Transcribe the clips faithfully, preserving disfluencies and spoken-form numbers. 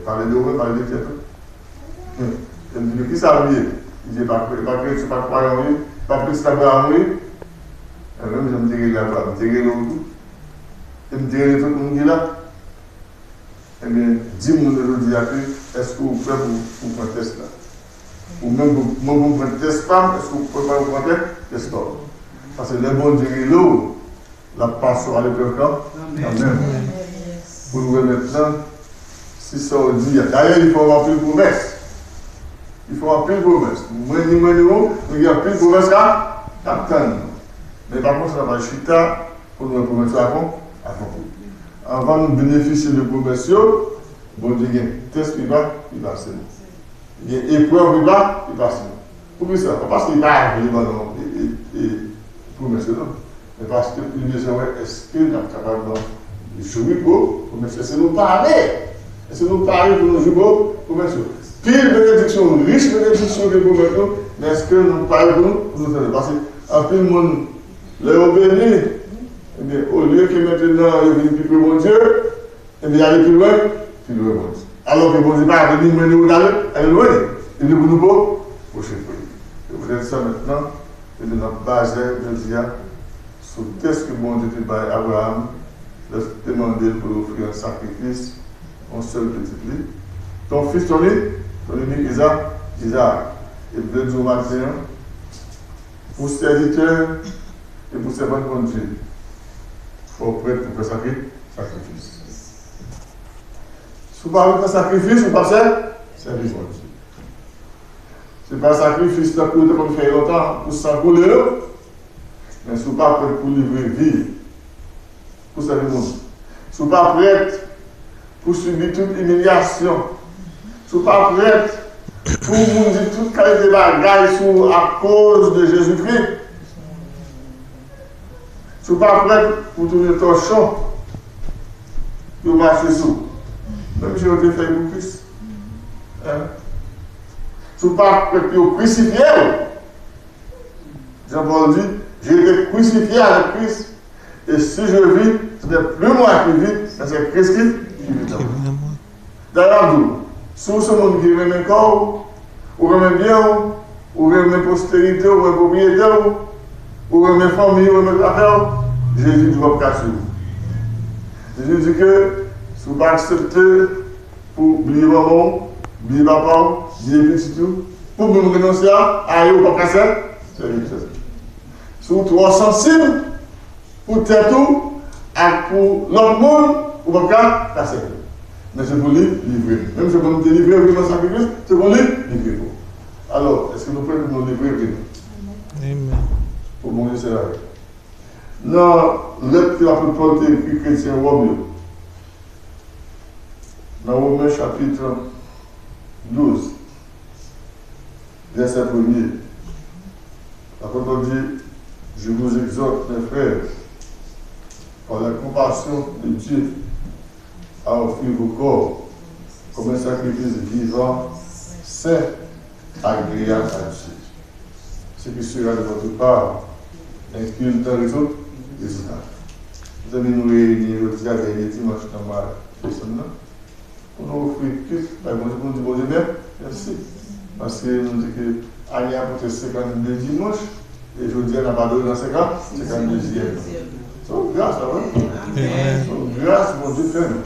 Pale de ou menm, pale de tèt ou. E m di, men kisa w ye? Li di, e pa, e pa kretyen, e pa kwayan w ye, e pa pitit Abraram w ye. E menm jan m te rele Abraram, m te rele w tou. E m te rele tout moun ki la. Ebyen, di moun yo jodi a ke, èske w prè pou, pou pran tès la? Ou menm, pou, mwen pou m pran tès pa m, èske w prè pou pran tè-, tès pa w? Paske lè Bondye rele w, l ap pase w a leprèv kanmenm. Pou nou wè mentnan, si sa w di a. Dayè, li fè w anpil pwomès. Li fè w anpil pwomès. Mwen ni mwen ni ou, nou gen anpil pwomès k ap, k ap tann nou. Men pa konsa, n ap al chita, pou nou wè pwomès yo akonpli. Anvan nou benefisye de pwomès yo, Bondye gen tès li pa, li pase nou. Li gen eprèv li pa, li pase nou. Poukisa? Pa paske li pa vle ban nou e, e, e, pwomès yo, non. Men paske li bezwen wè èske n ap kapab jwi pwo-, pwomès yo. Èske nou pare? Èske nou pare pou nou jwi pwo-, pwomès yo? Pil benediksyon, rich benediksyon ke pwomèt nou, men èske nou pare pou nou, pou nou tande? Paske anpil moun, lè yo beni, ebyen, olye ke mentnan yo vin pi pre Bondye, ebyen, y ale pi lwen, pi lwen Bondye. Alòske Bondye pa vle ni mwen ni ou n ale, ale lwen li. Li vle pou nou pwo-, pwoche pre li. Se poutèt sa mentnan, ebyen, n ap baze jodi a sou tès ke Bondye te bay Abraram lè l te mande l pou l ofri an sakrifis yon sèl pitit li, ton fis, ton ini-, ton inik Iza-, Izaak. E m vle di w maten an, pou sèvitè e pou sèvant Bondye, fò w prèt pou fè sakri-, sakrifis. Si w pa vle fè sakrifis, ou p ap sè-, sèvi Bondye. Se pa sakrifis tankou yo te konn fè yo lontan pou san koule yo, men si w pa prèt pou livre vi pou sèvi Bondye, si w pa prèt pou sibi tout imilyasyon, si w pa prèt pou moun di tout kalite bagay sou ou akoz de Jezikri, si w pa prèt pou tounen tòchon pou yo mache sou ou, menm jan yo te fè l pou Kris, en? Si w pa prèt pou yo krisifye w, Jan Pòl di, j'ai été crucifié avec Christ, et si je vis, ce n'est plus moi qui vis, mais c'est Christ qui, qui vit en moi. Dayè, m ap di w, si w se moun ki renmen kò w, ou renmen byen w, ou renmen pwosterite w, ou renmen pwopriyete w, ou renmen fanmi w, ou renmen afè w, Jezi di w ap kase w. Jezi di ke si w pa aksepte pou bliye manman w, bliye papa w, bliye pitit ou, pou menm renonse a, a yo, ou p ap ka sè-, sèvi Jezi. Si w twò sansib pou tèt ou ak pou lòt moun, ou p ap ka, ka sèvi. Men se pou li livre nou. Menm jan Bondye te livre vre nan sakrifis, se pou li livre nou. Alò, èske nou prè pou nou livre vre nou? Amen. Pou Bondye sèvi avèk nou. Nan lèt ke lapot Pòl te ekri kretyen Wòm yo, nan Women chapit douz, vèsè premye, lapot Pòl di, Je vous exhorte, mes frères, par la compassion de Dieu, à offrir vos corps comme un sacrifice vivant, saint, agréable à Dieu, ce qui sera de votre part un culte raison-, raisonnable. Mezanmi, nou reyini jodi a, dènye dimanch nan mwa desanm nan, pou nou ofri kit bay Bondye, pou nou di Bondye mè-, mèsi. Paske nou di ke ane a pote senkannde dimanch, e jodi a n ap adore nan senkan-, senkanndezyèm. Se yon gras, la, wi. Amen. Se yon gras Bondye fè nou.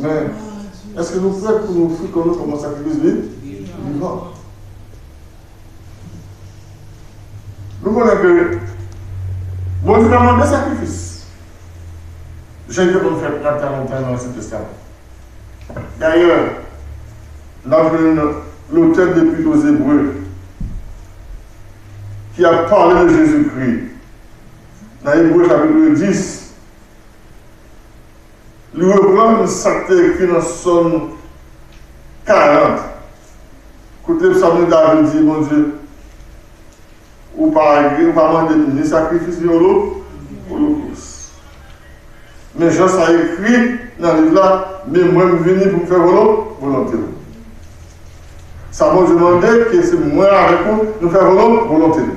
Men, èske nou prè pou nou ofri kò nou kòm yon sakrifis vi-, vivan? Nou konnen ke Bondye pa mande sakrifis. Jan li te konn fè nan tan lontan nan Ansyen Testaman. Dayè, n ap jwenn lotè de Lepit o Zebre ki ap pale de Jezikri nan Ebre chapit dis. Li reprann sa k te ekri nan Sòm karant, kote Psalm David di, Bondye, ou pa agre-, ou pa mande m ni sakrifis, ni olo-, olokòs. Men jan sa ekri nan liv la, men mwen m vini pou m fè volo-, volonte w. Sa Bondye mande, ke se mwen avèk ou, nou fè volo-, volonte l.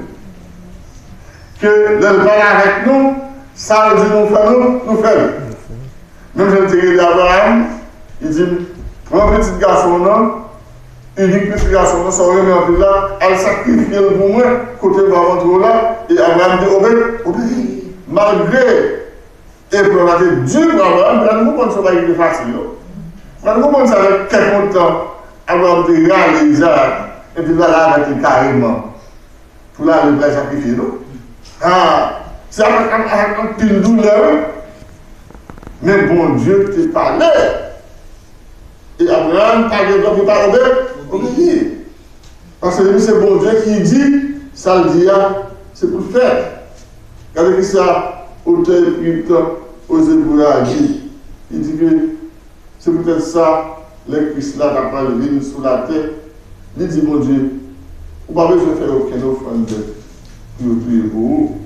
Ke lè l pale avèk nou, sa l di nou fè, nou, nou fè l. Menm jan l te rele Abraram, Li di m, pran pitit gason w nan, inik pitit gason w nan, sa w renmen anpil la, al sakrifye l pou mwen, kote m va montre w la. E Abraram te obe-, obeyi. Malgre eprèv la te di pou Abraram, men nou konprann se yon bagay ki te fasil, non. Men nou konprann sa fè kèk kontan Abraram te rale Izarak, epi l ale avèk li kareman. Pou l ale, pou l al sakrifye, non? Ah, se avèk, avèk anpil doulè, wi. Men Bondye te pale. E Abraram pa gen dwa pou pa obe-, obeyi. Paske li se Bondye ki di, sa l di a, se pou l fèt. Gade ki sa otè ekriptan Ozebwe a di. Li di ke Se poutèt sa, lè Kris la ta pral vin sou latè, li di Bondye, ou pa bezwen fè okenn ofrann bèt pou yo touye pou ou,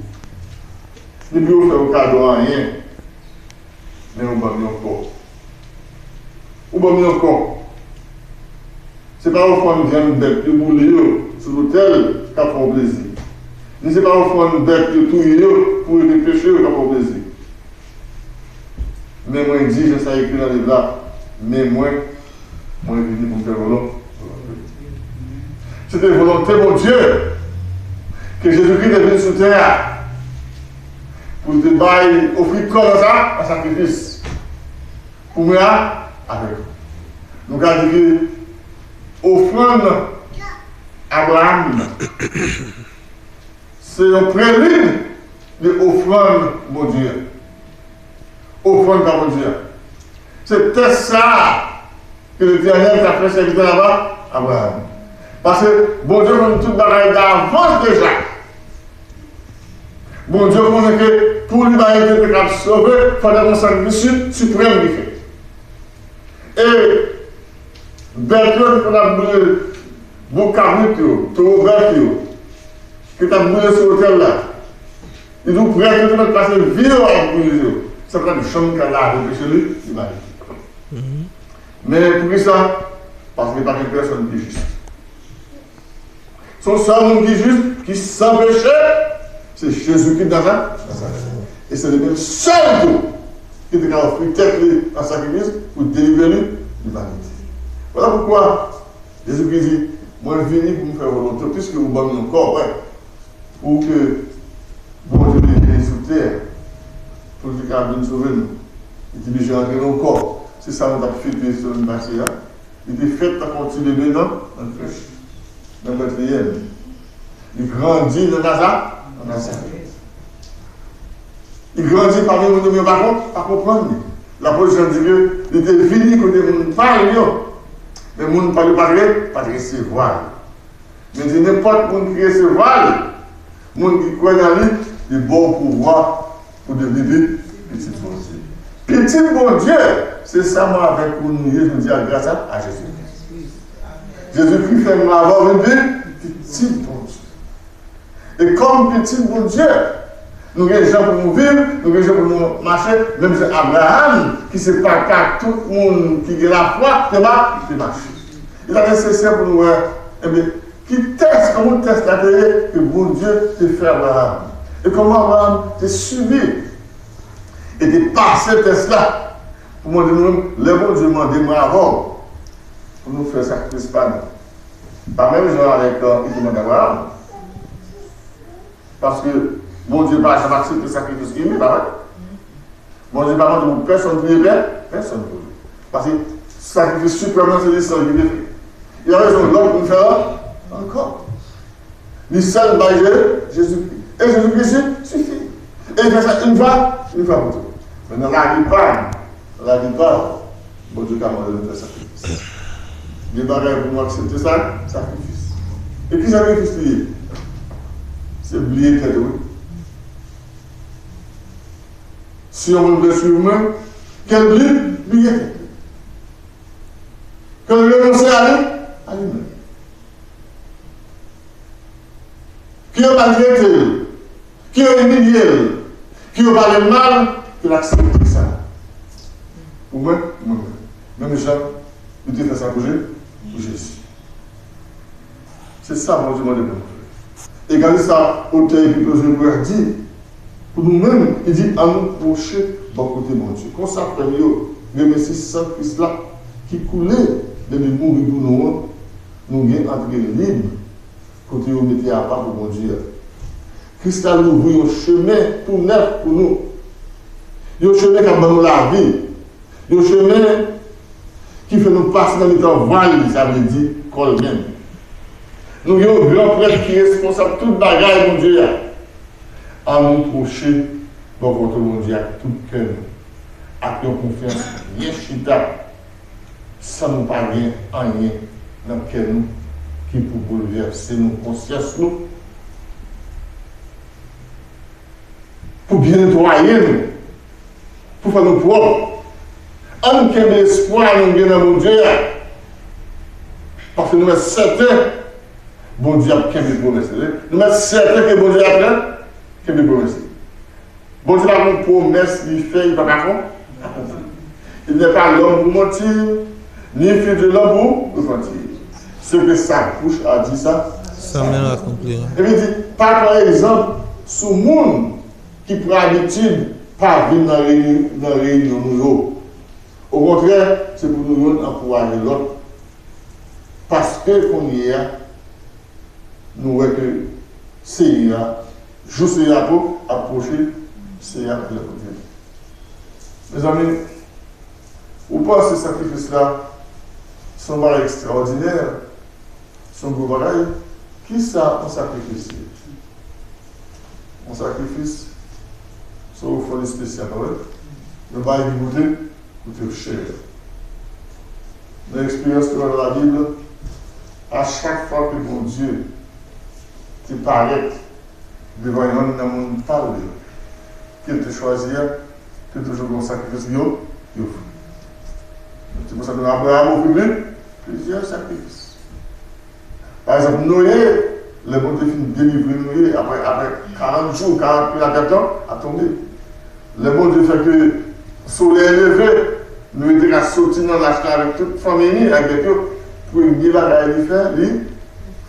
ni pou yo fè yo kado anyen, men ou ban m yon kò. Ou ban m yon kò. Se pa ofrann vyann bèt yo boule yo sou lotèl k ap fè w plezi, ni se pa ofrann bèt yo touye yo pou rete peche yo k ap fè w plezi. Men mwen di, jan sa ekri nan liv la, men mwen, mwen vini pou m fè volon-, volonte. Se te volonte Bondye ke Jezikri te vin sou tè a, pou l te bay, ofri kò l sa an sakrifis pou mwen a, avèk ou. Nou ka di ke ofrann Abraram nan, se yon prelid de ofrann Bondye a. Ofrann pa Bondye a. Se tès sa a ke Letènèl t ap fè sèvitè l la Abraram. Paske Bondye konn tout bagay davans deja. Bondye konnen ke pou limanite te kab sove, fòk te gen yon sakrifis siprèm ki fèt. E bèt yo ki konn ap boule, bouk kabrit yo, towo bèf yo, ki t ap boule sou otèl la. Li di w prèt yo te mèt pase vi yo ap boule yo. Sa pa t janm ka lave peche li, li pa li. Men poukisa? Paske pa gen pèsonn ki jis. Se yon sèl moun ki jis, ki san peche, se Jezikri Naza-, Nazarèt. E se li menm sèl tou ki te ka ofri tèt li an sakrifis pou delivre li, limanite. Vwala poukwa Jezikri di, mwen vini pou m fè volonte w, piske ou ban m yon kò, wè, pou ke Bondye te vini sou tè, pou l te ka vin sove nou. Li te oblije antre nan yon kò. Se sa nou t ap fete semèn pase a. Li te fèt tankou yon ti bebe nan, nan krèch, nan Bètleyèm. Li grandi nan Naza-, nan Nazarèt. Li grandi pami moun yo pa kon-, pa konprann li. Lapot Jan di ke li te vini kote moun pa l yo, men moun pa l yo pa t re-, pa t resevwa l. Men di nenpòt moun ki resevwa l, moun ki kwè nan li, li ba w pouvwa pou devni pi-, pitit Bondye. Pitit Bondye, se sa mwen avèk ou nou ye jodi a gras a, a Jezikri. Jezikri fè mwen avè w vin pi-, pitit Bondye. E kòm pitit Bondye, nou gen jan pou nou viv, nou gen jan pou nou mache, menm jan Abraram, ki se papa tout moun ki gen lafwa, te ma-, te mache. Li ta nesesè pou nou wè, ebyen, ki tès, kòman tès la te ye ke Bondye te fè Abraram? E kòman Abraram te siviv e te pase tès la? Pou mwen di nou menm, lè Bondye mande mwen avè w pou nou fè sakrifis pa nou, pa menm jan avèk, euh, li te mande Abraram. Paske Bondye pa janm aksepte sakrifis imen, pa vre? Bondye pa mande pou pèsonn priye pè-, pèsonn pou li. Paske sakrifis siprèm nan, se li sèl ki te fè. Li pa bezwen lòt moun fè l ankò. Li sèl bay Je-, Jezikri. E Jezikri si-, sifi. E li fè sa yon fwa, yon fwa pou tout. Men nan lavi pa nou, nan lavi pa w, Bondye ka mande nou fè sakrifis. Gen bagay pou nou aksepte sa, sakrifis. E ki sakrifis li ye? Se bliye tèt ou, wi. Si yon moun vle swiv mwen, ke l bliye, bliye tèt li. Ke l renonse a li, a li menm. Ke yo maltrete l, ke yo imilye l, ke yo pale l mal, ke l aksepte sa. Ou wè? Mwen menm. Menm jan li te fè sa pou Je-, pou Jezi. Se sa Bondye mande pou nou fè. E gade sa otè epi Ozebwe a di pou nou menm, li di, ann nou pwoche bò kote Bondye. Konsa, frè m yo, remen si san Kris la, ki koule depi l mouri pou nou an, nou gen antre lib kote yo mete apa pou Bondye a. Kris la louvri yon chemen tou nèf pou nou. Yon chemen k ap ban nou lavi. Yon chemen ki fè nou pase nan mitan vwal li, sa vle di kò l menm. Nou gen yon gran prèt ki responsab tout bagay Bondye a. Ann nou pwoche bò kote Bondye ak tout kè nou, ak yon konfyans byen chita, san nou pa gen anyen nan kè nou ki pou boulvèse nou, konsyans nou, pou byen netwaye nou, pou fè nou pwòp. Ann kenbe espwa nou gen nan Bondye a, paske nou mèt sèten Bondye ap kenbe pwomès li. Nou mèt sèten ke Bondye ap kenbe pwomès li. Bondye pa gen pwomès li fè, li pa ka akonpli. Il n'est pas l'homme pour mentir, ni fils de l'homme pour repentir. Ce que sa bouche a dit, ça, sa men l akonpli. Epi di, pa pran egzanp sou moun ki pran abitid pa vin nan reyini-, nan reyinyon nou yo. Okontrè, se pou nou youn ankouraje lòt. Paske kounye a, nou wè ke Seyè a, jou Seyè a ap, ap pwoche, Seyè a ap lè pou vini. Mezanmi, ou panse sakrifis la se yon bagay ekstraòdinè, se yon gwo bagay? Kisa yon sakrifis ye? Yon sakrifis se yon ofrann espesyal, pa vre? Yon bagay ki koute, koute chè. Nan eksperyans nou nan Labib, a chak fwa ke Bondye te parèt devan yonn nan moun pa l yo ke l te chwazi a, te toujou gen yon sakrifis yo, yo ofri. Se pou sa nou wè Abraram ofri pli, plizyè sakrifis. Pa egzanp, Noye, lè Bondye fin delivre Noye, apre, apre karant jou, karant nuit, la tè ap tonbe. Lè Bondye fè ke solèy leve, Noye te ka soti nan lach la avèk tout fanmi li, avèk bèt yo. Premye bagay li fè, li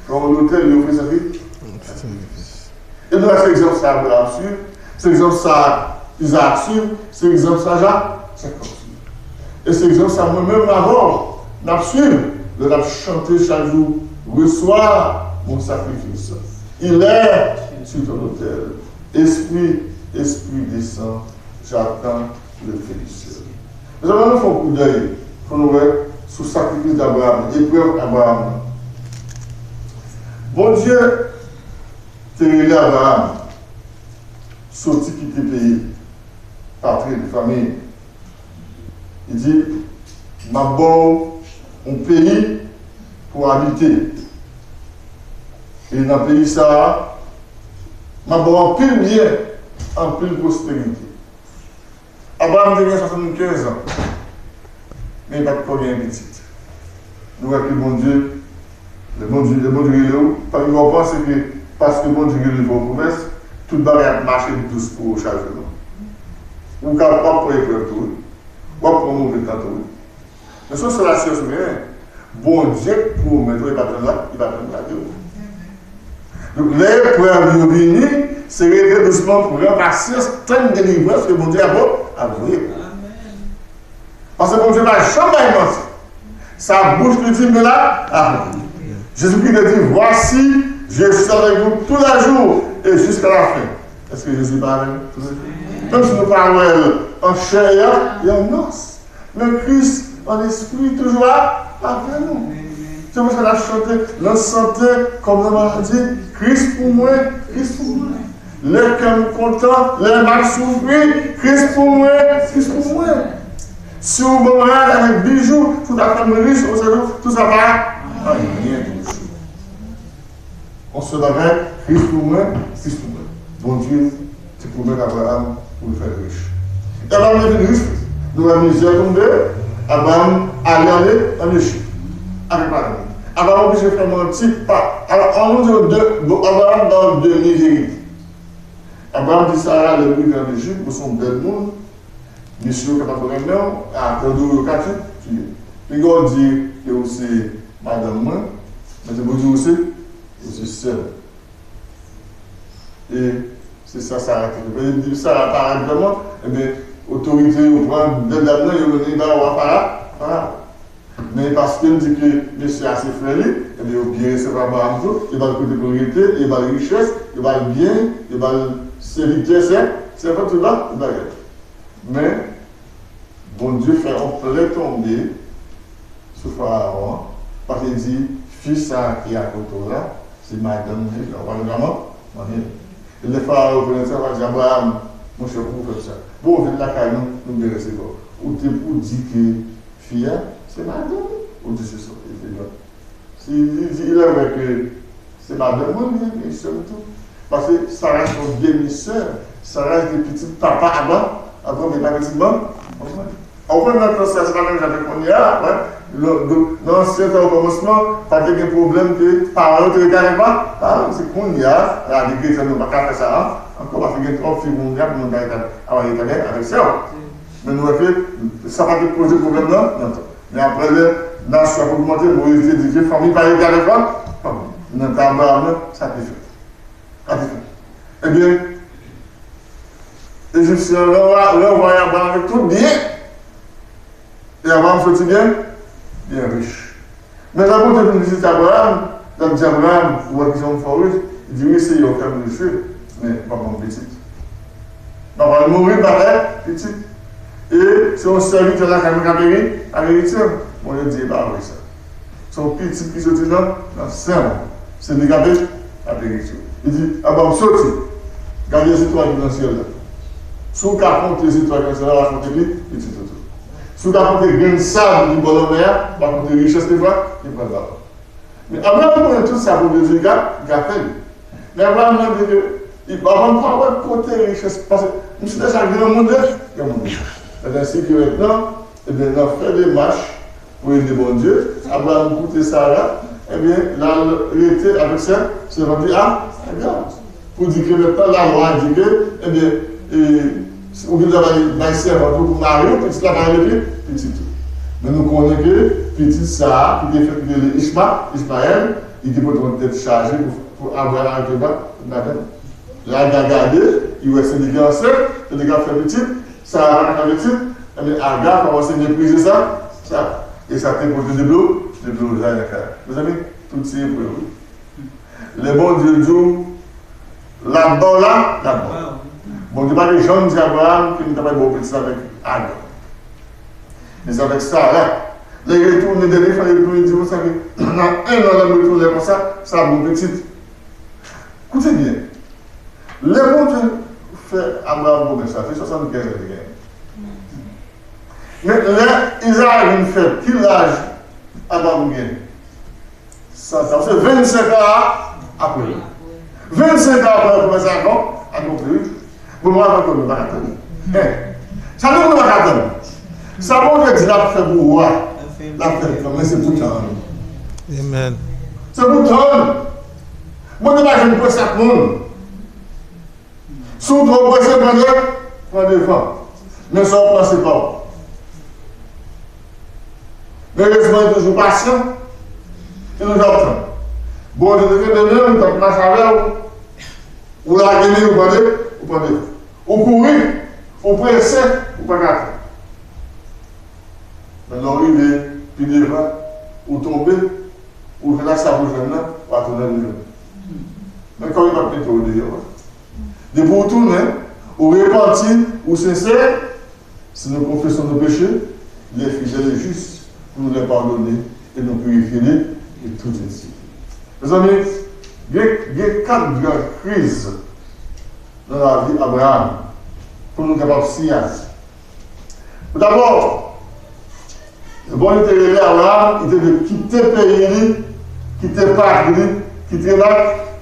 fè yon lotèl, li ofri sakrifis. E nou wè se egzanp sa Abraram swiv, se egzanp sa Izarak swiv, se egzanp sa Ja-, Jakòb swiv. E se egzanp sa mwen menm avè w, n ap swiv lè n ap chante chak jou, Reçois mon sacrifice. Il est sur ton autel. Esprit, esprit descend, j'attends le feu du ciel. Mezanmi, ann nou fè yon koudèy pou nou wè sou sakrifis Abraram, eprèv Abraram nan. Bondye te rele Abraram soti kite peyi, patri l, fanmi l. Li di, "M ap ba w yon peyi pou w abite. E nan peyi sa a, m ap ba w anpil byen, anpil pwosperite." Abraram te gen swasannkenz an, men li pa t ko gen pitit. Nou wè ke Bondye, lè Bondye, lè Bondye rele w, pa gen w panse ke paske Bondye rele w fè w pwomès, tout bagay ap mache dous pou ou chak jou, non. Ou ka, w ap pran eprèv tou, wi. W ap pran move tan tou, wi. Men se yon sèl asirans ou genyen. Bondye k pwomèt ou, li pa janm la, li pa janm lage w. Donk, lè eprèv yo vini, se rete dousman, pran pasyans, tann delivrans ke Bondye ap, ap voye pou ou. Paske Bondye pa janm bay manti. Sa bouch li di, men l ap akonpli. Jezikri te di, "Voici, je suis avec vous tous les jours et jusqu'à la fin." Èske Jezi pa avè nou toujou? Menm si nou pa wè l an chè, y a, y a nos. Men Kris an espri toujou a, avè nou. Se pou sa n ap chante, nan sante kòm nan maladi, Kris pou mwen, Kris pou mwen. Lè kè m kontan, lè m ap soufri, Kris pou mwen, Kris pou mwen. Si w ban mwen avèk bijou, si w ta fè mwen rich, ou sa, tout sa pa anyen toujou. Yon sèl bagay, Kris pou mwen, Kris pou mwen. Bondye te pwomèt Abraram pou l fè l rich. E Abraram te vin rich, nou wè mizè tonbe, Abraram ale, ale ann Ejip avèk madanm li. Abraram oblije fè manti, pa, alò, ann nou di de, bon, Abraram ba yon demi verite. Abraram di Sara, lè m rive ann Ejip, ou se yon bèl moun, mesye yo kapab renmen w, a, tande w yo ka tou tiye. Piga w di ke ou se madanm mwen, men se pou di ou se, ou se sè m. E se sa Sara te fè. Lè li di Sara parèt vrèman, ebyen, otorite yo pran bèl dam nan, yo mennen ba wa Fara-, Farawon. Men paske l di ke mesye a se frè li, ebyen, yo byen resevwa Abraram tou, yo ba l kote pou l rete, yo ba l richès, yo ba l byen, yo ba l sèvitè, sè, sèvant, tout bagay. Men, Bondye fè yon plè tonbe sou Farawon an, paske l di, fi sa a ki akote w la, se madanm li, ou pa gen dwa manyen. E lè Farawon rekonèt sa, l va di, Abraram, monchè, pou w fè sa. Bon, ou vin lakay nou, nou byen resevwa w. Ou te pou di ke fi a, se madanm li. Ou di se sa, e se bon. Si li di, il est vrai que se madanm mwen, li, e sè m tou. Paske Sara se yon demi sè. Sara se pitit papa Abra, Abraram, e pa pitit manman. Ou konprann? Nan sans sa, se pa menm jan ke kounye a, wè. Nan ansyen tan, okòmansman, pa te gen pwoblèm ke paran yo te rete avèk pa, paran. Se kounye a, la, de kretyen, nou pa ka fè sa ankò, paske gen twòp fi moun, moun pa rete avèk, avèk sè yo. Men nou wè ke sa pa te poze pwoblèm nan, nan tan. Men apre, lè nasyon an ogmante, Moyiz te di ke fanmi pa rete avèk fanmi. Nan tan Abraram nan, sa te fèt. Sa te fèt. Ebyen, Ejipsyen an ranvwa-, ranvwaye Abraram avèk tout byen. E Abraram soti byen, byen rich. Men lè Bondye vin vizite Abraram, l ap di Abraram, ou wè ki jan m fè w rich? Li di, wi, Seyè, ou fè m rich, wi, men ou pa ban m pitit. M ap pral mouri, m pa fè pitit. E se yon sèvitè lakay mwen k ap eri-, k ap eritye m. Bondye di, e pa vre sa. Se yon pitit ki soti nan, nan sen w. Se li k ap e-, k ap eritye w. Li di, Abraram, soti. Gade zetwal ki nan syèl la. Si w ka konte zetwal ki nan syèl la, w a konte pi, pitit ou tou. Si w ka konte grenn sab ki bò lanmè a, w a konte richès li pral, li pral ba w. Men Abraram konnen tout sa Bondye di li ka, li ka fè li. Men Abraram mande ke, li, Abraram pa wè kote richès, paske misye deja granmoun de, granmoun de. Sètadi ke mentnan, ebyen, nan fè demach pou ede Bondye, Abraram koute Sara, ebyen, l al rete avèk sè, sèvant li a, Aga. Pou di ke mentnan lalwa di ke, ebyen, e, ou gen dwa bay, bay sèvant ou pou mari w, pitit la pa rele pi, pitit ou. Men nou konnen ke pitit sa a, ki te fèt, ki te rele Ichma, Ichmayèl, li te pote yon tèt chaje pou, pou Abraram te ba, madanm. Lè Aga gade, li wè se li ki ansent, se li k ap fè pitit, Sara pa ka fè pitit, ebyen, Aga kòmanse meprize sa, sa. E sa te pote deblo-, deblozay nan kay la. Mezanmi, tout se eprèv, wi. Lè Bondye di w, l ap ba w la, l ap ba w. Bondye pa te janm di Abraram ke m ta pral ba w pitit avèk Aga. Men se avèk Sara. Lè l retounen dènye fwa, l retounen di konsa ke nan en an, lè m retounen konsa, sa ap gen pitit. Koute byen. Lè Bondye fè Abraram pwomès la, se swasannkenz an li genyen. Men lè Izarak vin fèt, ki laj Abraram gen? San tan. Se vennsenk an apre. Vennsenk an apre, pwomès la akonpli, wi. Bon, mwen, avan tou, nou pa ka tann. Sa nou, nou pa ka tann. Sa Bondye di l ap fè pou ou a, l ap fè l kanmenm, se pou tan an. Amen. Se pou tan an. Bondye pa janm prese ak moun. Si w twò prese, pran de, pran devan. Men sa w pran, se pa w. Men erezman, li toujou pasyan, li toujou ap tann. Bondye te kenbe men w, li t ap mache avè w. Ou lage li, ou pran de, ou pran devan. Ou kouri, ou prese, ou pa ka tann. Men lè w rive pi devan, ou tonbe, ou jwenn ak sa pou jwenn nan, w a tounen pou jwenn. Men kòm li p ap mete w deyò, depi w tounen, ou repanti, ou sensè, si nous confessons nos péchés, il est fidèle et juste pour nous les pardonner et nous purifier de, de toute iniquité. Mezanmi, gen, gen kat gran kriz nan lavi Abraram pou nou kapab siyazi. Dabò, Bondye te rele Abraram, li te dwe kite peyi li, kite patri li, kite la,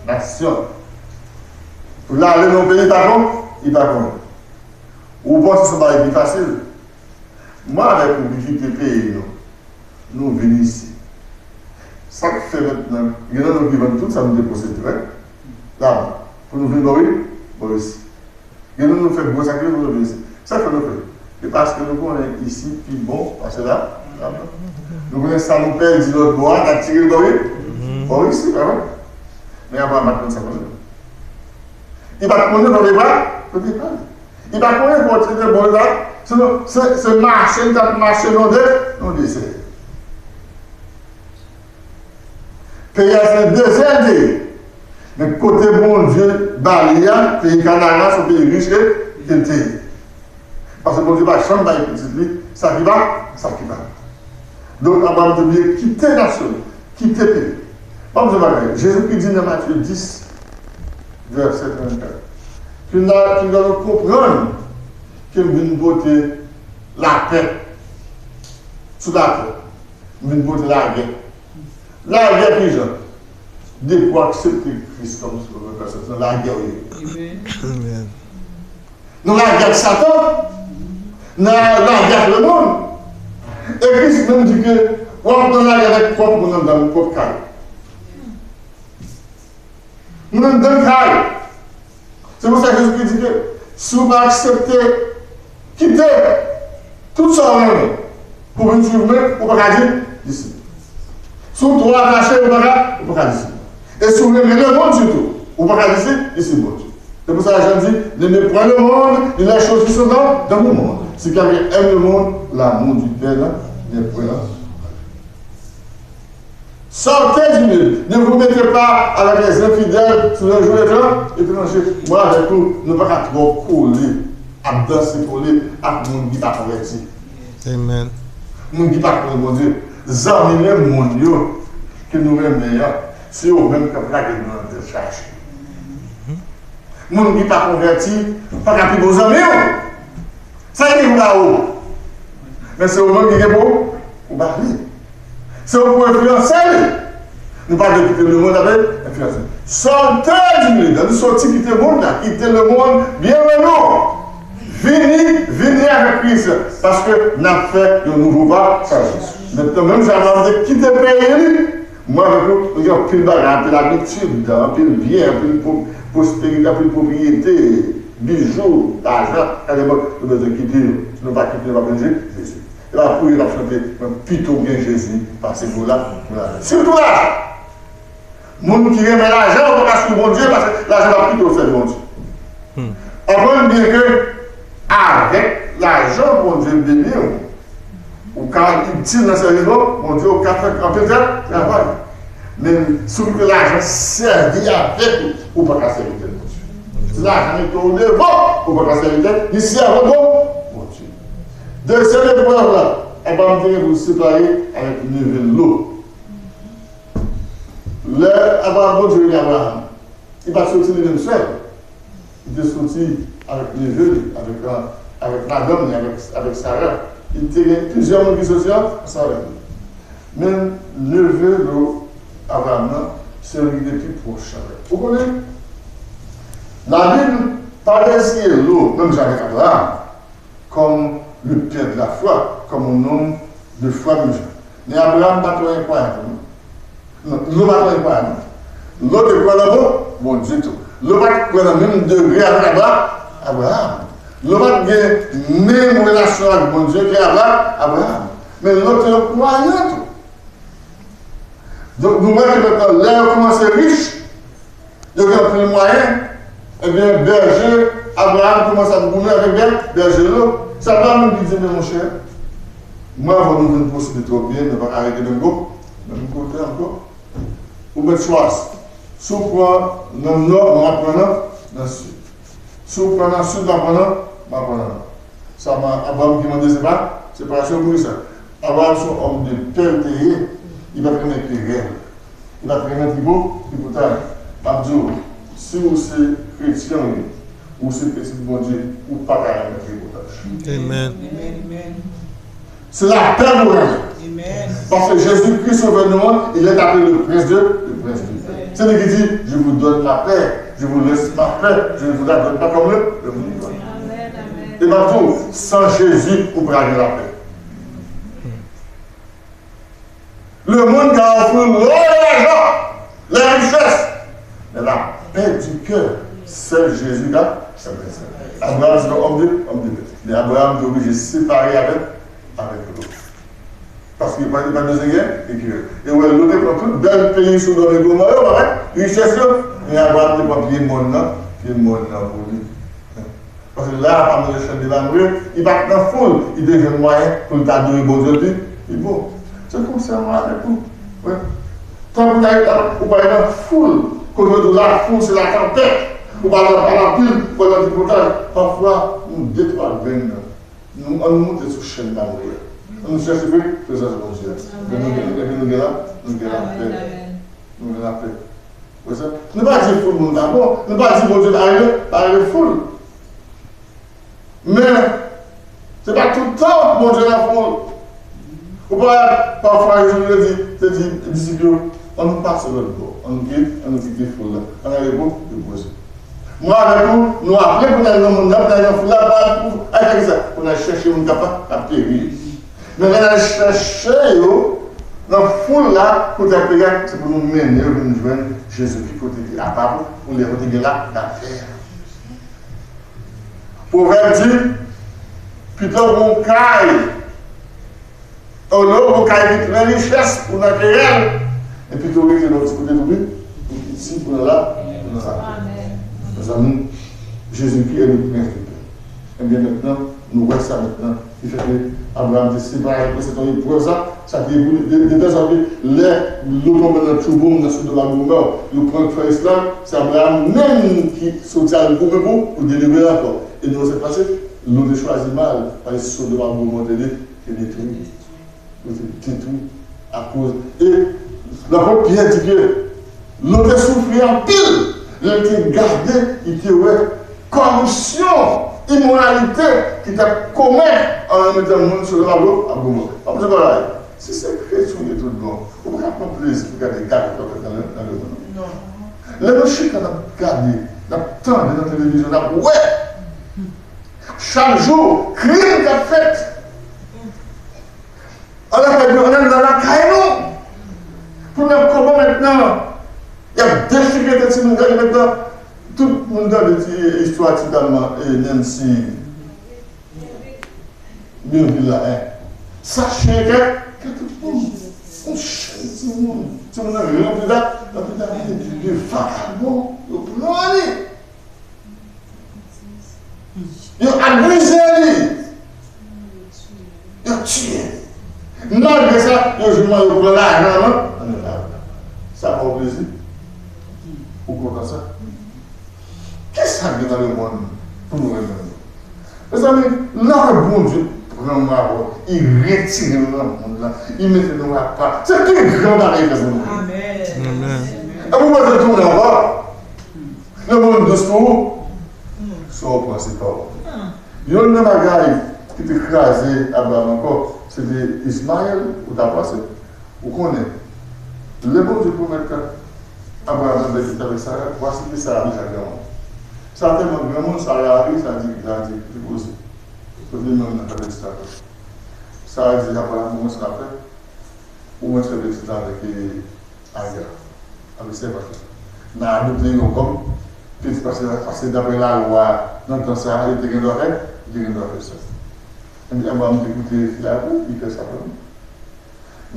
nasyon. Pou l ale nan yon peyi li pa kon, li pa konnen. Ou panse se yon bagay ki fasil? Mwen avèk ou ki kite peyi nou, nou vin isi. Sa k fè mentnan, gen nan nou ki vann tout sa nou te posede, vre? Laban, pou nou vin bò wi, bò isi. Gen nou, nou fè gwo sakrifis pou nou vin isi. Sa k fè nou fè? Se paske nou konnen isi pi bon pase la, laban. Nou konnen sa nou pèdi lòt bò a, n ap tire l bò wi, bò isi, pa vre? Men Abraram pa t konn sa, konnen. Li pa t konnen kote pa, kote pa. Li pa konnen kote te bon la. Se, se, se mache li t ap mache nan de, nan dezè. Peyi a se dezè l te ye. Men kote Bondye ba li a, peyi Kanaran, se yon peyi rich ke, ke l te ye. Paske Bondye pa janm bay pitit li sa ki pa, sa ki pa. Donk, Abraram te oblije kite nasyon li, kite peyi. Pa bliye bagay, Jezikri di nan Matye dis, vèsè trannkat, ke n a, ke n a konprann ke m vin pote lapè sou latè. M vin pote lagè. Lagè ki jan? Depi w aksepte Kris kòm Sovè pèsonèl, se nan lagè w ye. Amen. Amen. Nan lagè ak Satan, nan lagè ak lemonn. E Kris menm di ke w ap nan lagè avèk pwòp moun anndan, pwòp kay. Moun anndan kay. Se pou sa Jezikri di ke si w pa aksepte kite tout sa w renmen pou vin swiv mwen, ou pa ka di disip. Si w twò atache, ou pa ka, ou pa ka disip. E si w renmen lemonn sitou, ou pa ka disip, disip Bondye. Se pou sa Jan di, n'aimez point le monde, ni les choses qui sont dans, dans le monde. Si quelqu'un aime le monde, l'amour du Père n'est point là. Sortez du milieu. Ne vous mettez pas avec les infidèles sous le joug étran-, étranger. Mwen avèk ou, nou pa ka twò kole, ap danse kole ak moun ki pa konvèti. Amen. Moun ki pa konnen Bondye. Zanmi lemonn yo ke nou renmen an, se yo menm k ap lage nou nan tèt chaje. Moun ki pa konvèti pa ka pi bon zanmi w. Sa ki gen pou ba ou? Men se ou menm ki gen pou ou ba li. Se ou pou enfliyanse li. Nou pa dwe kite lemonn ap enfliyanse. Sortez du milieu. Sòti, kite moun nan, kite lemonn byen lwen nou. Vini, vini avèk Kris, paske n ap fè yon nouvo pa sa Jezi. Mentnan, menm jan Abraram te kite peyi li, mwen avèk ou, nou gen anpil bagay, anpil abitid, anpil byen, anpil pwo-, pwosperite, anpil pwopriyete, bijou, lajan, gade mwen, nou bezwen kite yo. Si nou pa kite yo, nou pa konn Jezi. E pa pou yo n ap chante, mwen pito gen Jezi pase gola, gola. Sitou lajan. Moun ki renmen lajan, ou pa ka swiv Bondye, paske lajan p ap kite w sèvi Bondye. Hmm. Konprann byen ke avèk lajan Bondye beni w, ou ka itil nan sèvis Bon-, Bondye, ou ka fè anpil travay. Men si w kite lajan sèvi avèk ou, ou pa ka sèvitè Bondye. Si lajan mete w devan, ou pa ka sèvitè, ni sèvant Bon-, Bondye. Dezyèm eprèv la, Abraram te gen pou l separe avèk neve Lo. Lè Abraram, Bondye rele Abraram, li pa t soti li menm sèl. Li te soti avèk neve li, avèk, avèk madanm li, avèk, avèk Sara. Li te gen plizyè moun ki soti an-, ansanm avèk li. Men neve Lo, Abraram nan, se youn ki te pi pwòch avè l. Ou konnen, Labib pa deziye Lo menm jan avèk Abraram, comme le père de la foi, comme un homme de foi, men Abraram pa t yon enkwayan tou, non. Non, Lo pa t yon enkwayan, non. Lo te kwè nan Bon-, Bondye tou. Lo pa t kwè nan menm degre avèk Abra-, Abraram. Lo pa t gen menm relasyon ak Bondye ke Abra-, Abraram. Men Lo te yon kwayan tou. Donk, nou wè ke mentnan, lè yo kòmanse rich, yo gen anpil mwayen, ebyen, bèje Abraram kòmanse ap goumen avèk bè-, bèje Lo. Se Abraram menm ki di, men monchè, mwen avè w nou vin posede twòp byen, nou pa ka rete menm ko-, menm kote ankò. Ou mèt chwazi. Si w pran nan nò, mwen ap pran nan, nan sid. Si w pran nan sid, m ap pran nan, m ap pran nan nò. Sa Abraram ki mande, se pa, se pa sou pou sa. Abraram se yon òm de pè l te ye, li pa t renmen kerèl. Li pa t renmen tripo-, tripotaj. M ap di w, si w se kretyen, wi, ou se pitit Bondye, ou pa ka renmen tripotaj. Amen. Se lapè nou renmen. Paske Jezikri, Sovè nou an, il est appelé le Prince de, le Prince de paix. Se li ki di, je vous donne la paix, je vous laisse ma paix, je ne vous la donne pas comme le, le monde donne. E m ap di w, san Jezi, ou pa gen lapè. Lemonn ka ofri w lò e lajan, lè richès. Men lapè di kè, sèl Jezi ka, sèl Jezi. Abraram se yon òm de, òm de pè. Men Abraram te oblije separe avèk, avèk Lo. Paske pa, pa bezwen gen, e ki, e wè, Lo te pran tout bèl peyi Sodòm e Gomò yo, pa vre? Richès yo. Men Abraram te pran pye mòn nan, pye mòn nan pou li. Paske la, pa manje chan de Mamre, li pa t nan foul, li te jwenn mwayen pou l ta adore Bondye pi, pi bon. Se konsa mwen avèk ou. Wi. Tankou w pa nan foul, kote yo di w lafoul se latanpèt, ou pa nan pale anpil, ou pa nan tripotay. Pafwa, nou de twa grenn nan, nou, ann moute sou chèn pa nou ye. Ann chèche pre-, prezans Bondye a. Epi nou gen, epi nou gen la, nou gen lapè. Nou gen lapè. Wè sa? Nou pa di foul moun pa bon, nou pa di Bondye pa rele, pa rele foul. Men, se pa tout tan Bondye nan foul. Ou pa wè, pafwa, Jezi te di, te di disip yo, ann pase lòt bò, ann kite, ann kite foul la, ann ale pou repoze. Mwen avèk ou, nou aple pou n al nan moun nan, pou n al nan foul la, pou n al, pou, al fè kisa? Pou n al chèche moun k ap, k ap peri. Men lè n al chèche yo nan foul la, kote y ap peri a, se pou nou mennen yo vin jwenn Jezikri kote li, apa pou, pou lè kote gen la, lapè a. Pwovèb di, pito gon kay, olye w gon kay ki plen richès ou nan kerèl, men pito w rete nan ti kote tou piti pou nan la, pou nan la. Mezanmi, Jezikri e le prince de paix. Ebyen, mentnan, nou wè sa mentnan. Ki fè ke Abraram te separe, se te yon eprèv sa, sa te de, de, de tèl sòt ke lè Lot tonbe nan tchouboum, nan Sodòm ak Gomò, yo pran l fè esklav, se Abraram menm ki soti al goumen pou, pou delivre l ankò. E nou wè sa k pase, Lot te chwazi mal, paske Sodòm ak Gomò te de, te detwi. Yo te detwi akoz. E lapot Pyè di ke Lot te soufri anpil lè l te gade, li te wè kòripsyon, imoralite ki t ap komèt anndan moun Sodòm ak Gomò. Anpil bagay. Si se kretyen ou ye tout bon, ou pa ka pran plezi pou gade gate k ap fèt nan le, nan lemonn. Lè nou chita, n ap gade, n ap tande nan televizyon, n ap wè chak jou krim k ap fèt. An afè de, an nan lakay nou. Pou n ap konprann mentnan, y ap dechifre timoun yo mentnan. Tout moun tande ti istwa ti dam nan, e, Nancy Mirville la, en. Sa chen kè, kè tout moun. Yon chen timoun. Timoun nan ranpli da, ranpli da, de vakabon, yo pran li. Yo abize li. Yo tiye li. Malgre sa, yo jwenn yo pran lajan nan men l. Sa fè w plezi? Ou kontan sa? Kisa gen nan lemonn pou nou renmen nou? Mezanmi, lè Bondye pran nou avè w, li retire nou nan monn nan, li mete nou apa, se pi gran bagay li fè pou nou. Amèn. Amèn. E pou Bondye tounen ankò? Lemonn dous pou ou? Sa w panse pa w. Youn nan bagay ki te kraze Abraram ankò, se te Ismayèl, ou ta panse. Ou konnen, lè Bondye pwomèt Abraram nan bèl pitit avèk Sara, vwasi ke Sara deja granmoun. Sa tèlman granmoun, Sara ri, sa di, sa di, ki koze. Kote menm nan fè pitit la? Sara di Abraram, ou wè sa n ap fè? Ou mèt fè pitit la avèk, e, Aga, avèk sèvant la. N a adopte yon kòm pitit, paske, paske daprè lalwa nan tan sa a, yo te gen dwa fè, yo te gen dwa fè sa. Ebyen, Abraram te koute fi a tou, li fè sa pou li.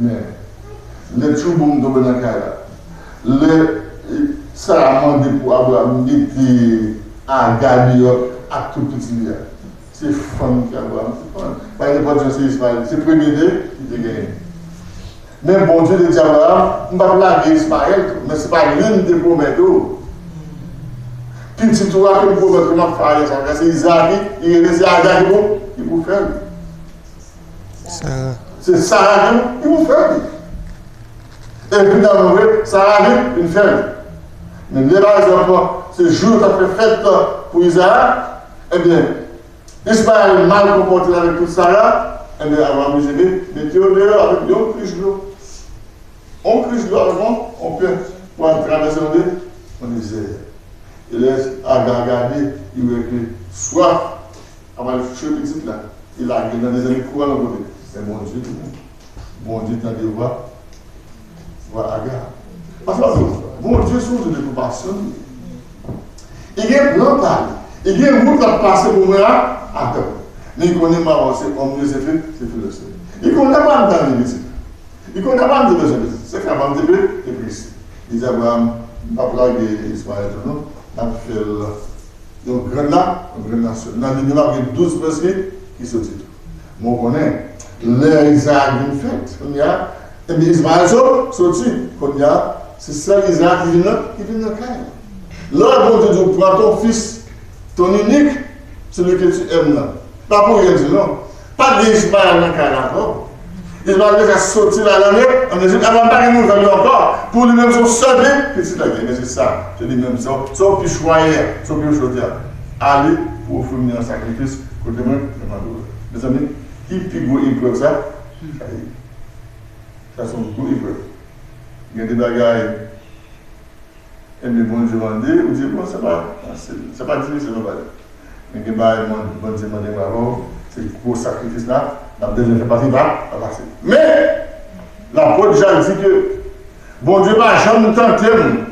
Men, lè tchouboum tonbe nan kay la, lè, e, Sara mande pou Abraram mete Aga deyò ak tout pitit li a, se fanm ki Abraram te pran. Pa nenpòt jan se Ismayèl, se premye de li te genyen. Men Bondye te di Abraram, "M p ap lage Ismayèl tou, men se pa li m te pwomèt ou. Pitit ou a ke m pwomèt ke m ap fè alyans avèk, se Izaak, li rele se Aga ki pou, ki pou fè l." Sara. Se Sara ki, ki pou fè l. E finalman, vre, Sara vin, vin fè l. Men lè, pa egzanp, se jou yo t ap fè fèt pou Izaak, ebyen, Ismayèl mal konpòte l avèk tout Sara, ebyen, Abraram di, "Mete yo deyò avèk yon krich dlo." Yon krich dlo avèk yon, yon pye pou al travèse yon de, yon dezè. E lè Aga gade, li wè ke swaf ap al tchwe pitit la. Li lage l nan dezè, li kouri al yon kote. Men Bondye tounen. Bondye tande vwa, vwa Aga. Paske Bondye se yon Dye de konpasyon li ye. Li gen plan pa li. Li gen wout l ap pase pou mwen a, avè w. Men li konnen m a wè se òm yo se fi, se fi lòt se. Li konnen pa m tande pitit. Li konnen pa m te bezwen pitit. Se fè pa m te pe, te prese. Li di Abraram, "M p ap lage Ismayèl tou non. N ap fè l yon grann na, yon grann nasyon. Nan li menm ap gen douz prens ki, ki soti tou." Men w konnen, lè Izaak vin fèt, kounye a, Ebyen, Izmayèl so-, soti. Kounye a, se sèl Izaak ki vin nan, ki vin nan kay la. Lè Bondye di w, prends ton fils, ton unique, celui que tu aimes nan. Pa pou ryen di non. Pa gen Izmayèl nan kay la ankò. Izmayèl deja soti la nan Ejip, an Ejip, Abraram pa gen nouvèl yo ankò. Pou li menm, se yon sèl pitit la gen, men se sa. Se li menm, se yon, se yon pi chwaye, se yon pi chwaye. Ale pou ofri m li an sakrifis, kote mwen, mwen mande w. Mezanmi, ki pi gwo eprèv sa? Sa ye. Sa se yon gwo eprèv. Gen de bagay, enben, Bondye mande, ou di, bon, se pa, se, se pa difisil, non, bagay. Men gen bagay, Bondye mande m avè w, se gwo sakrifis la, n ap bezwen fè pase pa, pa pase. Men, lapot Jak di ke Bondye pa janm tante moun.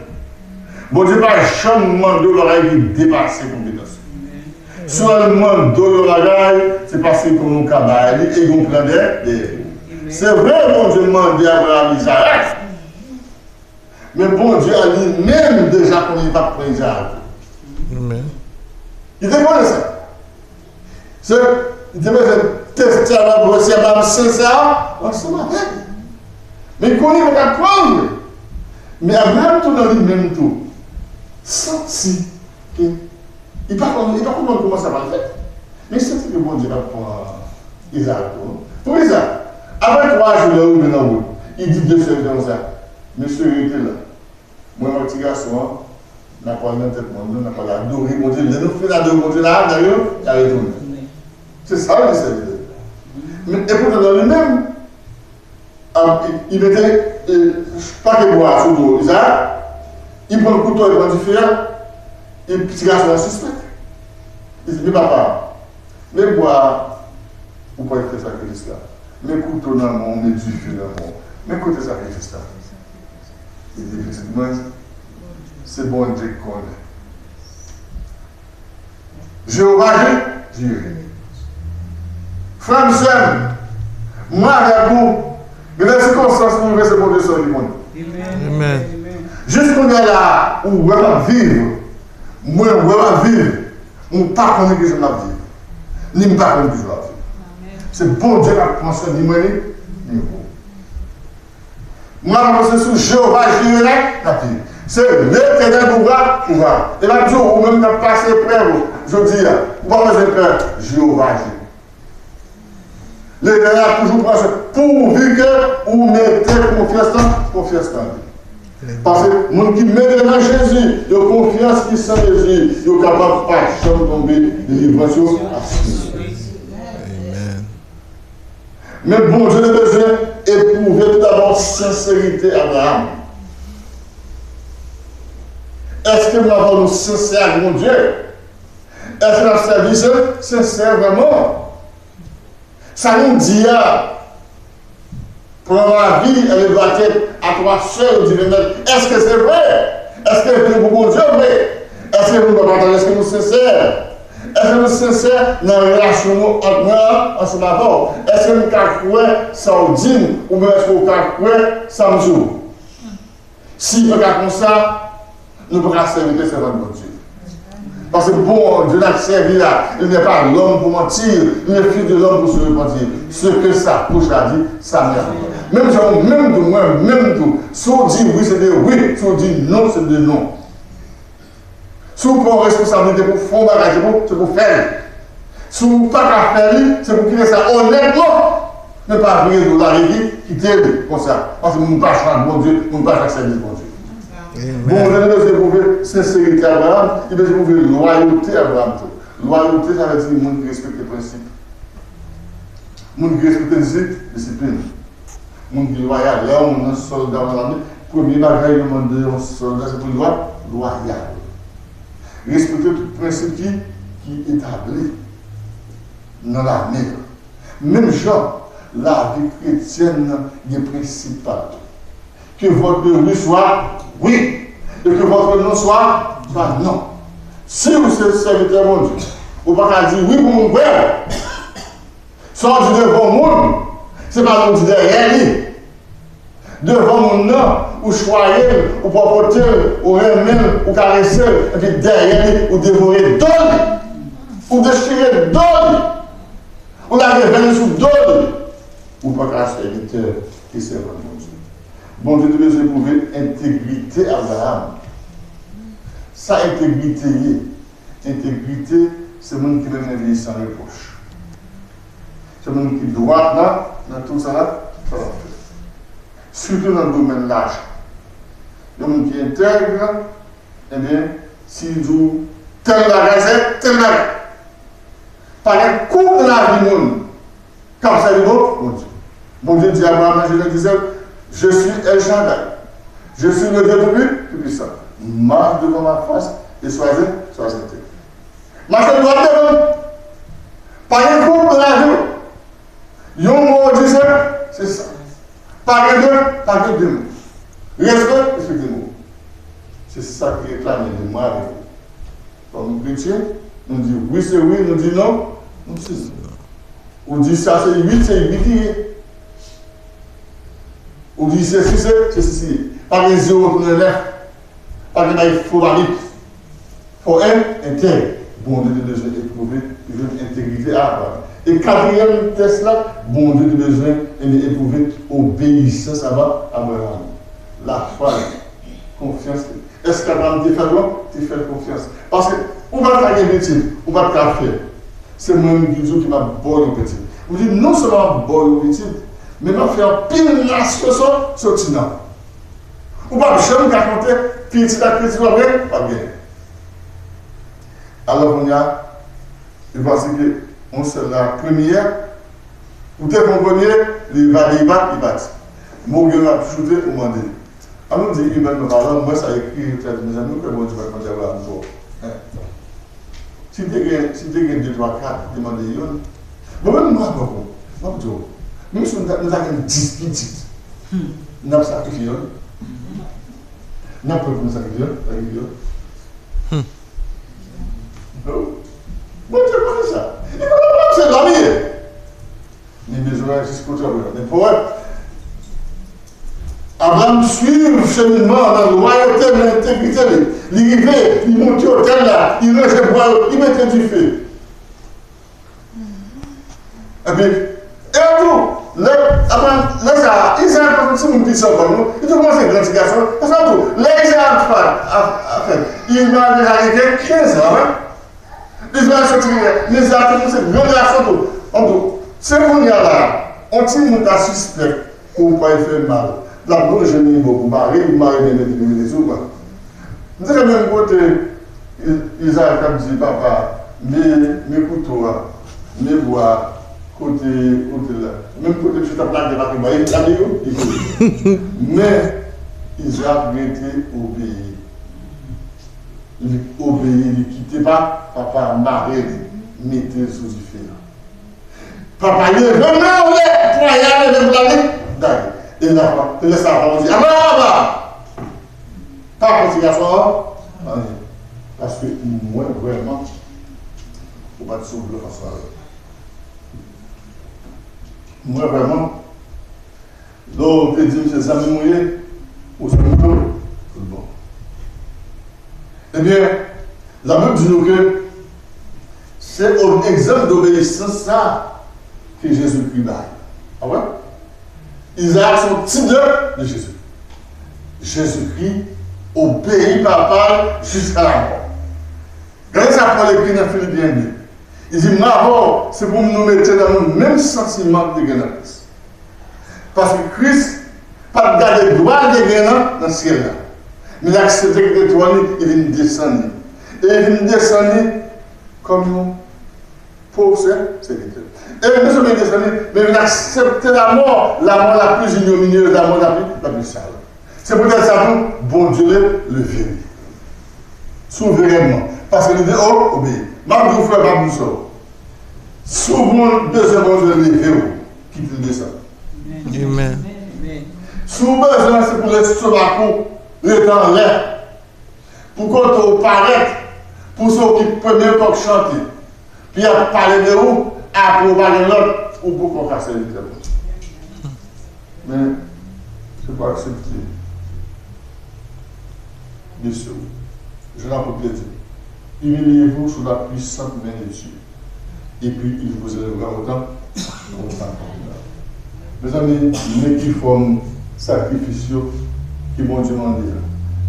Bondye pa janm mande w bagay ki depase konpetans ou. Si w al mande w yon bagay, se paske gen yon ka bay li e yon plan dèyè, dèyè. Se vre, Bondye mande Abraram Izarak, men Bondye a li menm deja konnen li p ap pran Izarak. Amen. Li te konnen sa. Se, li te bezwen teste Abraram pou wè si Abraram sensè ansanm avè l. Men li konnen li pa t ap pran l. Men Abraram tou nan li menm tou santi ke Li pa konn, li pa konprann kòman sa pral fèt. Men li santi ke Bondye p ap pran Izarak tou, non. Poukisa? Apre twa jou, lè yo rive nan wout, li di de sèvitè konsa, mesye, rete la. Mwen ak ti gason an, n a pral nan tèt mòn nan, n a pral adore Bondye. Lè nou fin adore Bondye la, n a, n a retounen. Se sa l di sèvitè. Men, epoutan, nan li menm, ap, li, li mete, e, pake bwa sou do Izarak, li pran kouto, li pran dife a, e ti gason an sispèk. Li di, men papa, men bwa a, ou pral fè sakrifis la. Men kouto nan men w, men dife nan men w. Men kote sakrifis la? Li di, pitit mwen, se Bondye k konnen. Jewova Jire. Frè m, sè m, mwen avèk ou, gen de sikonstans nou rive, se Bondye sèl ki konnen. Amen. Jis kounye a la, ou wè m ap viv, mwen wè m ap viv, m pa konnen kijan m ap viv, ni m pa konn kijan w ap viv. Se Bondye k ap pran swen ni mwen, ni, ni ou. Mwen ap avanse sou Jewova Jire la, n ap di, se Letènèl pouvwa, pouvwa. E l ap di w, ou menm k ap pase eprèv jodi a, ou pa bezwen pè, Jewova Jire. Letènèl ap toujou pran swen, pouvi ke ou mete konfyans lan, konfyans lan li. Paske moun ki mete nan Jezi, yo konfyans ki san Jezi, yo kapab pa janm tonbe, delivrans yo ap swiv. Amen. Men Bondye te bezwen epwouve toudabò senserite Abraram. Èske nou ap nou sensè ak Bondye? Èske n ap sèvi se sensè vrèman? Sa nou di a, prends ma vie et le doit être à toi seul, divin maître. Èske se vre? Èske l vre pou Bondye vre? Èske nou pa pataje? Èske nou sensè? Èske nou sensè nan relasyon nou ant mwen an ansanm avè w? Èske nou ka kwè sa w di n, oubyen èske w ka kwè sa m di w? Si nou pa ka konsa, nou pa ka sèvi ke sèvant Bondye. Paske Bondye n ap sèvi a, il n'est pas l'homme pour mentir, ni le fils de l'homme pour se repentir. Ce que sa bouche a dit, sa même. Menm jan ou menm tou, mwen menm tou, si w di wi, se de wi, si w di non, se de non. Si w pran yon responsablite pou fè yon bagay, se pou, se pou fè l. Si w pa ka fè li, se pou kite sa onètman. Men pa vire do lage li, kite li konsa. Paske moun pa chwa ak Bondye, moun pa chwa ak sèvis Bondye. Amen. Bondye te bezwen pwouve senserite Abraram, li bezwen pwouve lwayote Abraram tou. Lwayote, sa vle di moun ki respekte prensip. Moun ki respekte disi-, disiplin. Moun ki lwayal. Lè yon moun nan sòlda nan lame, premye bagay yo mande yon sòlda, se pou li lwa-, lwayal. Respekte tout prensip ki, ki etabli nan lame. Menm jan, lavi kretyèn nan gen prensip pa l tou. Que votre oui soit oui, et que votre non soit, soit non. Si ou se sèvitè Bondye, ou pa ka di wi pou moun kwè w. Sa w di devan moun, se pa sa w di dèyè li. Devan moun nan, ou chwaye l, ou pwòpote l, ou renmen l, ou karese l, epi dèyè li, ou devore do li. Ou dechire do li. Ou lage venn sou do li. Ou pa ka sèvitè e sèvant Bondye. Bondye te bezwen pwouve entegrite Abraram. Sa entegrite ye? Entegrite, se moun ki renmen viv san repwòch. Se moun ki dwat nan, nan tout sa l ap, sa l ap fè. Sitou nan domèn lajan. Yon moun ki entèg, ebyen, si l di w tèl bagay, se tèl bagay. Pa gen koub nan lavi moun k ap sèvi Bon-, Bondye. Bondye di Abraram nan Jenèz disèt, je suis El Shaddai. Je suis le Dieu tout, tout puissant. Marche devant ma face et sois, sois intégré. Mache dwat devan m. Pa gen koub nan lavi w. Yon mo w di se, se sa. Pa gen de, pa gen de mo. Respè, respekte mo. Se sa ki reklame de mwen avèk ou. Kòm kretyen, nou di wi se wi, nou di non, non se non. Ou di sa se uit, se uit li ye. Ou di sesi, se sesi li ye. Pa gen zewo tounen nèf. Pa gen bay fo pa vit. Fò en, entèg. Bondye te bezwen epwouve, jwenn entegrite a Abraram. E katriyèm tès la, Bondye te bezwen, ebyen, epwouve obeyisans a Abraram. Lafwa li, konfyans li. Èske Abraram te fè l? Te fè l konfyans. Paske ou pa t ka gen pitit, ou pa t ka fè. Se mwen menm ki di w ki m ap ba w yon pitit. Ou di, non sèlman m ap ba w yon pitit, men m ap fè anpil nasyon sò-, soti nan ou. Ou p ap janm ka konte pitit ak pitit w ap gen, w ap genyen. Alò, kounye a, li panse ke yon sèl la premye, ou te pran premye, li evade, li pa, li pati. Men w gen w ap choute, ou mande. An nou di, imènman palan, mwen sa ekri, yo te di, mezanmi, ou kwè Bondye pa t mande Abraram twòp? Hein? Si te gen, si te gen de, twa, kat, li te mande youn. Bon, menm mwen avè w, m ap di w, menm si nou ta, nou ta gen dis pitit, n ap sakrifye youn? N ap pran pou nou sakrifye youn? Sakrifye youn? Non. Bondye konnen sa. Li konnen se lòm li ye. Li bezwen jis kote w ap rive. Men pou wè, Abraram swiv cheminman nan lwayote, nan entegrite li. Li rive, li monte otèl la, li ranje bwa yo, li mete dife. Epi, e tou, lè, Abraram, lè sa a, Izarak pa t yon timoun piti ankò, non. Li te kòmanse gran ti gason. Paske tou, lè Izarak fèt, a, a fèt, Izmayèl deja gen kenz an, wi. Izmayèl soti, Izarak te kòmanse gran gason tou. An tou, se kounye a la, yon timoun ta sispèk ke w pral fè mal. L ap lonje men bò pou mare, pou mare men mete pou mete sou ou. M te fè menm kote, I-, Izarak t ap di, papa, men, men kouto a, men bwa a, kote, kote la. Menm kote misye t ap lage pake bwa, e lage yo, li touye. Men, Izarak rete obeyi. Li obeyi, li kite pa, papa a mare li, mete l sou dife a. Papa leve men anlè, pwaya leve pou l ale, gade. E la, se lè sa a papa di, Aba, aba! Pa pran ti gason an anyen. Paske mwen vrèman, ou pa t sou blan fason avè m. Mwen vrèman, lè w te di m se zanmi m ou ye, ou zanmi m tou, tout bon. Ebyen, Labib di nou ke se o-, egzanp dobeyisans sa a ke Jezikri bay. Pa vre? Izarak se yon tip de, de Jezi. Jezikri obeyi papa l jiska lamò. Gade sa Pòl ekri nan Filipyen de. Li di, mwen avè w, se pou nou mete nan nou menm santiman ki te gen nan Kris. Paske Kris pa t gade glwa l te gen nan, nan syèl la. Men l aksepte kite twòn li, li vin desann li. E li vin desann li kòm yon pòv sè-, sèvitè. E non sèlman li desann li, men li vin aksepte lamò, lamò la pli ignominyez, lamò la pli, la pli sal. Se poutèt sa tou, Bondye le, leve li. Souverènman. Paske li te o-, obeyi. M ap di w, frè, m ap di w sè. Si w bezwen Bondye leve w, kite l desann. Amen. Si w bezwen, se pou lestomak ou rete anlè, pou kote w parèt, pou se w ki premye kòk chante, pou y ap pale de ou, apre w pa gen lòt, ou poko ka sèvitè Bondye. Men, se pou aksepte. Mesye, jan lapot Pyè di, humiliez-vous sous la puissante main de Dieu, et puis il vous élèvera au rang, au rang convenable. Mezanmi, men ki fòm sakrifis yo ki Bondye mande a.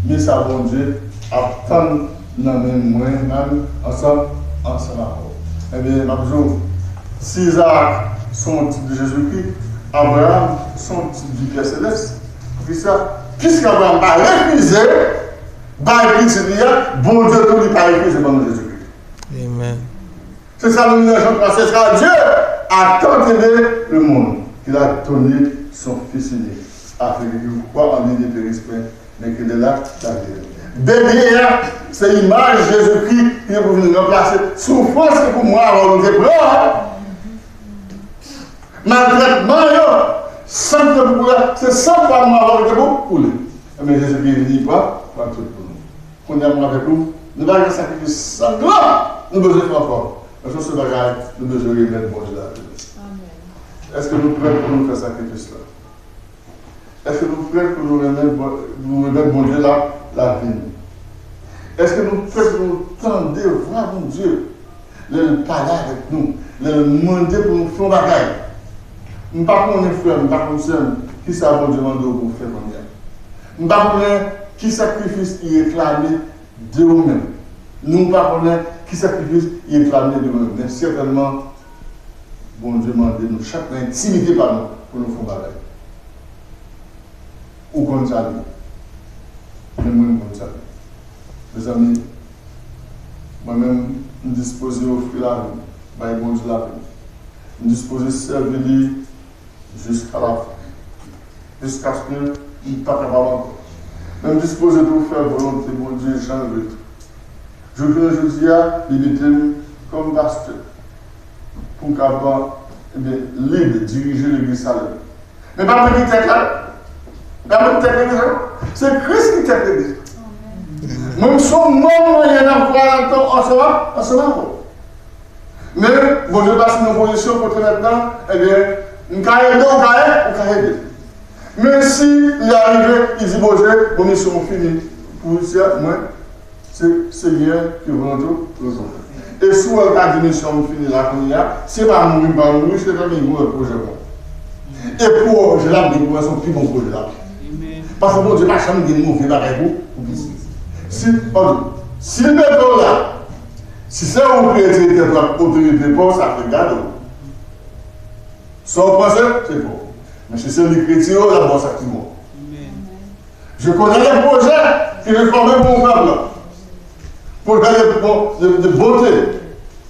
Men sa Bondye ap tann nan men mwen menm ansanm, ansanm avè w. Ebyen, m ap di w, si Izarak se yon tip de Jezikri, Abraram se yon tip di Pè Selès. Poukisa? Piske Abraram pa refize bay pitit li a, Bondye tou li pa refize ban nou Jezikri. Amen. C'est ça le message, c'est ça Dieu a tant aimé le monde qu'il a donné son Fils unique, afin que quiconque croit en lui ne périsse point, mais qu'il ait la vie éternelle. Bebe a, se imaj Jezikri ki te pou vin ranplase soufrans ke pou mwen avè w nou te pran. Maltrètman yo, san ki te pou koule, se san pa mwen avè w ki te pou koule. Ebyen, Jezikri vini pran, pran tout pou nou. Kounye a, mwen avèk ou, nou pa gen sakrifis sanglan nou bezwen fè ankò. Men se yon sèl bagay, nou bezwen remèt Bondye lavi nou. Èske nou prè pou nou fè sakrifis la? Èske nou prè pou nou remèt Bon-, nou remèt Bondye la, lavi nou? Èske nou prè pou nou tande vwa Bondye lè l pale avèk nou, lè l mande pou nou fè yon bagay? M pa konnen, frè m, m pa konnen, sè m, kisa Bondye mande w pou w fè kounye a. M pa konnen ki sakrifis li reklame de ou menm. Nou pa konnen ki sakrifis li reklame de ou menm. Men sètènman, Bondye mande nou chak nan entimite pa nou pou nou fè yon bagay. Ou konn sa l ye. Men mwen, m konn sa l ye. Mezanmi, mwen menm, m dispoze ofri lavi m bay Bondye lavi m. M dispoze sèvi li jiska lafen. Jiskaske m pa kapab ankò. Men m dispoze tou fè volonte Bondye jan l vle tou. Jouk jounen jodi a, li mete m kòm pastè pou m kapab, ebyen, lide, dirije legliz Salem. Men pa mwen ki tèt la. Pa mwen ki tèt legliz la, non. Se Kris ki tèt legliz la. Mwen, m se yon manm mwen ye nan kwa ansanm, ansanm avè w. Men, Bondye pase nan pozisyon kote mentnan, ebyen, m ka ede, ou ka ede, ou ka ede. Men si li arive, li di, Bondye, bon, misyon fini pou mwen, se Senyè ki volonte w toujou. E si w wè l ka di, misyon m fini la kounye a, se pa mouri m pral mouri, se tanmen yon lòt pwojè pou mwen. E pwojè l ap gen pou mwen, se yon pi bon pwojè l ap gen. Paske Bondye pa janm gen move bagay pou, pou pitit. Si, ok, si l mete w la, si se ou ki retire tèt ou ak otorite pa w, sa fè gade w. Sa w panse, se pa w. Men si se li ki retire w, l ap ba w sa ki bon. Je connais les projets que j'ai formés pour mon peuple. Projets de, de, de bonté.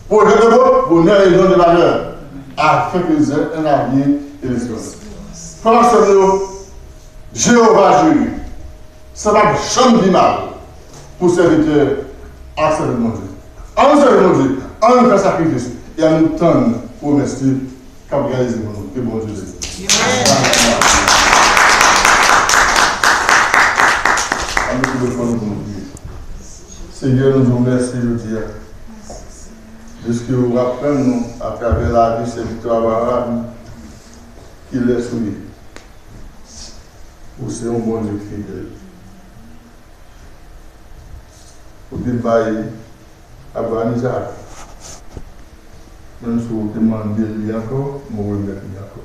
Projets de bon-, bonheur et non de malheur. Afin qu'ils aient un avenir et l'espérance. Frè m ak sè m yo, Jewova Jire. Sa p ap janm pi mal pou sèvitè ak sèvant Bondye. Ann sèvi Bondye, ann fè sakrifis, e ann tann pwomès li k ap reyalize pou nou. Ke Bondye beni. Ann leve fò nou pou nou priye. Senyè, nou di w mèsi jodi a. Dèske ou aprann nou atravè lavi sèvitè Abraram kilès ou ye. Ou se yon Bondye ki fidèl. Ou te bay Abraram Izarak. Menm si ou te mande li ankò, men ou remèt li ankò.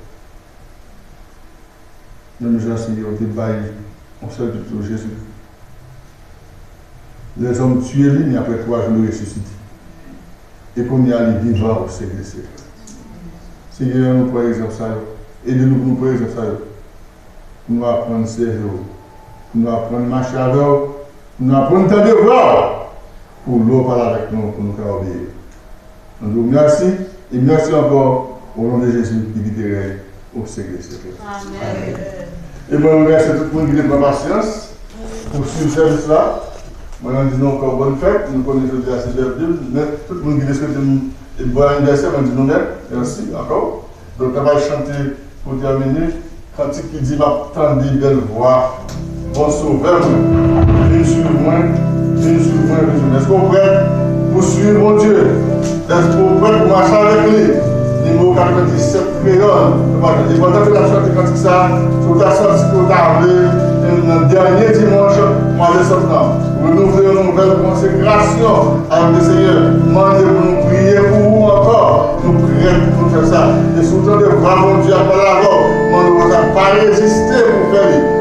Menm jan Senyè ou te bay yon sèl pitit ou, Jezikri. Lèzòm tiye li, men apre twa jou li resisite. E kounye a li vivan o syèk dè syèk. Senyè, nou pran egzanp sa yo. Ede nou pou nou pran egzanp sa yo. Pou nou aprann sèvi w. Pou nou aprann mache avè w. Pou nou aprann tande vwa w. Pou lè w pale avèk nou, pou nou ka obeyi. Nou di w mèsi, e mèsi ankò, o non de Jezi ki viv e règne o syèk dè syèk. Amèn. E mwen remèsye tout moun ki te pran pasyans pou swiv sèvis la. Mwen, mwen di nou ankò bòn fèt. Nou konnen jodi a se lè de, men tout moun ki te swete m e bòn anivèsè, mwen di nou mèsi ankò. Donk, n ap al chante pou tèmine. Kantik ki di, m ap tande bèl vwa, bon Sovè mwen, vin swiv mwen, vin swiv mwen, vin swiv mwen. Èske w prèt pou swiv Bondye? Èske w prèt pou mache avèk li? Nimewo katrevendisèt, kreyòl. E pandan ke n ap chante kantik sa, si w ta santi ke w ta vle, nan dènye dimanch mwa desèt lan, renouvle yon nouvèl konsekrasyon avèk le Senyè. Mande pou nou priye pou ou ankò. Nou prèt pou nou fè sa. E si w tande vwa Bondye ap pale avè w, mande w Sa pa reziste pou fè li.